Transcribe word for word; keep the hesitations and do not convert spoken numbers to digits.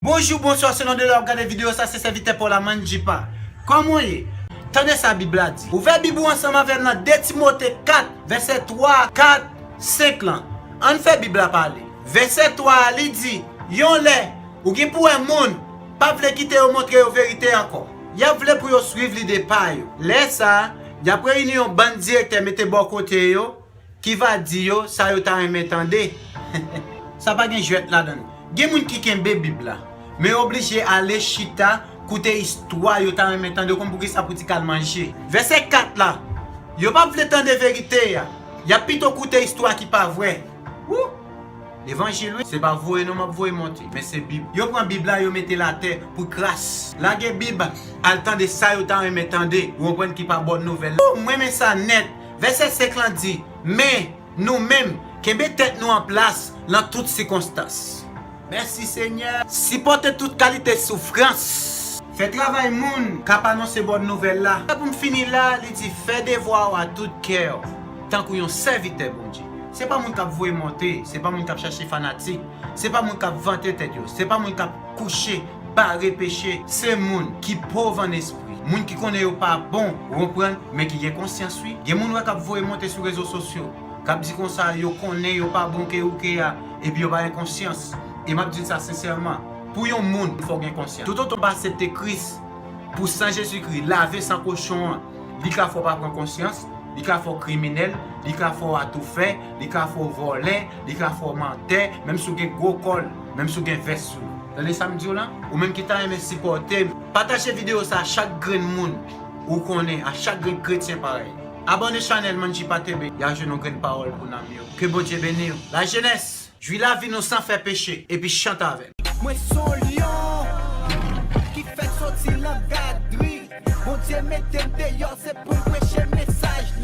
Bonjou, bonswa, selon de lè w ap gade videyo sa, se sèvitè pa w la, Mandjipa. Kòman w ye? Tande sa Bib la di. Ouvè Bib ou ansanm avè m nan de Timote kat, vèsè twa, kat, senk lan. Ann fè Bib la pale. Vèsè twa a, li di, yon lè, ou gen pou wè moun p ap vle kite yo montre yo verite ankò. Y ap vle pou yo swiv lide pa yo. Lè sa a, y ap reyini yon bann direktè mete bò kote yo, ki va di yo sa yo ta renmen tande. Sa pa gen jwèt ladan l. Gen moun ki kenbe Bib la, men yo oblije ale chita, koute istwa yo ta renmen tande, ou konn poukisa, pou ti kal manje. Vèsè kat la, yo p ap vle tande verite a. Y ap pito koute istwa ki pa vrè. Wou! Levanjil, wi. Se pa voye non m ap voye monte, men se Bib. Yo pran Bib la, yo mete l atè pou kras. Lage Bib, al tande sa yo ta renmen tande, ou konprann, ki pa bòn nouvèl la. Wou, m renmen sa nèt. Vèsè senk lan di, men, nou menm, kenbe tèt nou an plas nan tout sikonstans. Mèsi, Senyè. Sipòte tout kalite soufrans. Fè travay moun k ap anonse bòn nouvèl la. Pou m fini la, li di, fè devwa w a tout kè w, tankou yon sèvitè Bondye. Se pa moun k ap voye monte, se pa moun k ap chache fanatik, se pa moun k ap vante tèt yo, se pa moun k ap kouche, bare peche. Se moun ki pòv an espri, moun ki konnen yo pa bon, ou konprann, men ki gen konsyans, wi. Gen moun wè k ap voye monte sou rezo sosyo, k ap di konsa yo konnen yo pa bon ke ou ke a, epi yo pa gen konsyans. E m ap di n sa sensèman, pou yon moun, fò w gen konsyans. Toutotan w pa aksepte Kris pou san Jezikri lave san kochon an, li ka fè w pa pran konsyans, li ka fè w kriminèl, li ka fè w atoufè, li ka fè w vòlè, li ka fè w mantè, menm si w gen gwo kòl, menm si w gen vès sou ou. Tande sa m di w lan? Ou menm ki ta renmen sipòte m, pataje videyo sa a chak grenn moun ou konnen, a chak grenn kretyen parèy. Abòne chanèl Mandjipa T V, y a jwenn yon grenn pawòl pou nanm yo. Ke Bondye beni w. Lajenès, jwi lavi nou san fè peche, epi chante avè m. Mwen se yon lyon ki fèk soti nan gadri. Bondye mete m deyò, se pou m preche mesaj li.